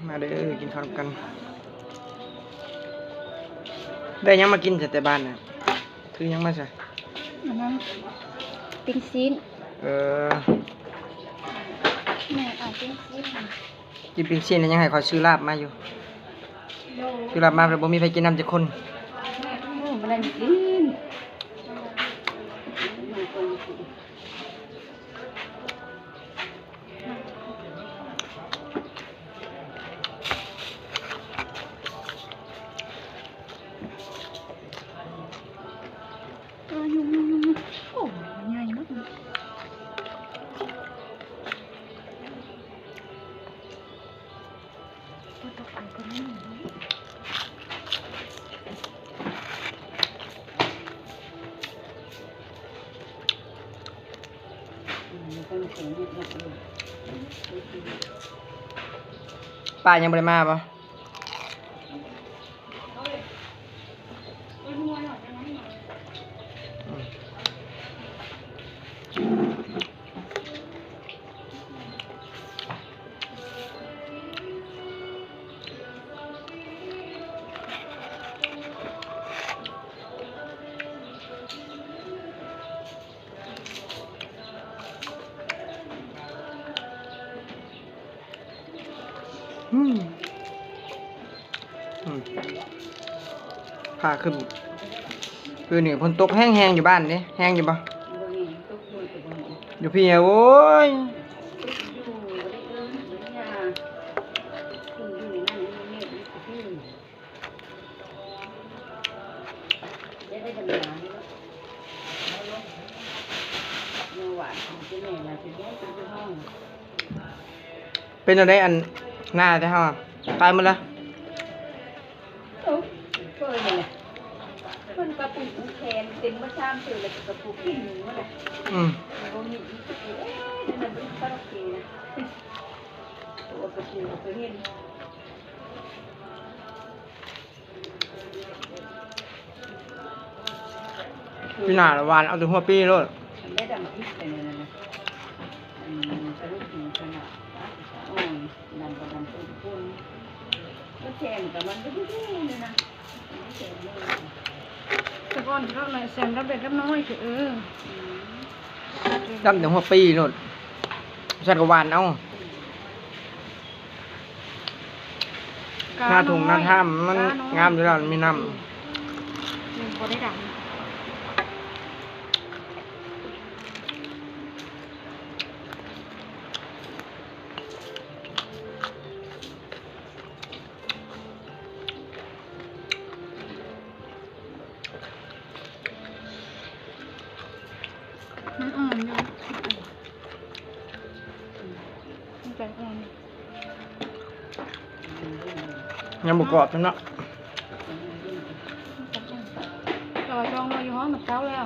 ມາເດີ ກິນເຂົ້ານຳກັນ. ໄດ້ຫຍັງມາກິນຊະແຕ່ບ້ານນະ? ຖືຫຍັງມາຊະ? ອັນນັ້ນ ປີ້ງຊີ້ນ. ເອີ ແມ່ເອົາປີ້ງຊີ້ນ. ກິນປີ້ງຊີ້ນແລ້ວຍັງໃຫ້ຂ້ອຍຊື້ລາບມາຢູ່. ໂດຍ. ຊື້ລາບມາແລ້ວບໍ່ມີໃຜກິນນຳຈັກຄົນ. ໂອ້ ບໍ່ໄດ້ກິນ. ເອີ ຍຸງໆໆ ໂອ້ ມັນໃຫຍ່ເນາະ. ປ້າຍັງບໍ່ໄດ້ມາບໍ່? ອືມ ອືມ ພາຂຶ້ນ. ຄືນີ້ຝົນຕົກແຮງໆ ຢູ່ບ້ານເດ້ ແຮງຢູ່ບໍ່? ບໍ່ແຮງ ຕົກມື້ກໍບໍ່ແຮງ. ຢູ່ພີ້ ໂອ້ຍ ຕົກຢູ່ ບໍ່ໄດ້ເອີ້ນ ບໍ່ໄດ້ຫຍັງ ຢູ່ໃນນັ້ນ ຢູ່ໃນນີ້ ຢູ່ພີ້. ເປັນແນວໃດອັນ ນາແຕ່ເຮົາອະ ຕາຍໝົດລະ? ໂອ້ ເປີດນີ້ແຫຼະ ເພິ່ນກະປູກແຂນເຕັມໝົດ ສາມເທື່ອ ແລ້ວກະປູກກິນໝົດລະ. ອືມ ບໍ່ມີ ເອີ ນັ້ນນະ ບໍ່ໄດ້ເອົາເຄນະ ໂອ້ ກະປູກກະເຫັນ. ປີໜ້າລະຫວ່ານເອົາແຕ່ຫົວປີໂລດ. ແຕ່ກ່ອນເນາະ ແຊມດຳເລັກດຳນ້ອຍ ເອີ ດຳແຕ່ຫົວປີໂລດ ຊັ້ນກະຫວ່ານເອົາ. ນາທົ່ງນາຖ້ຳມັນງາມຢູ່ແລ້ວ ມັນມີນ້ຳ ມັນບໍ່ໄດ້ດຳ. ມັນອ່ອນຢູ່ ມັນຈະອ່ອນ ຍັງບໍ່ກອບຊັ້ນເນາະ. ແຕ່ວ່າຊ່ອງນ້ອຍຢູ່ຫ້ອງມັນເກົ່າແລ້ວ.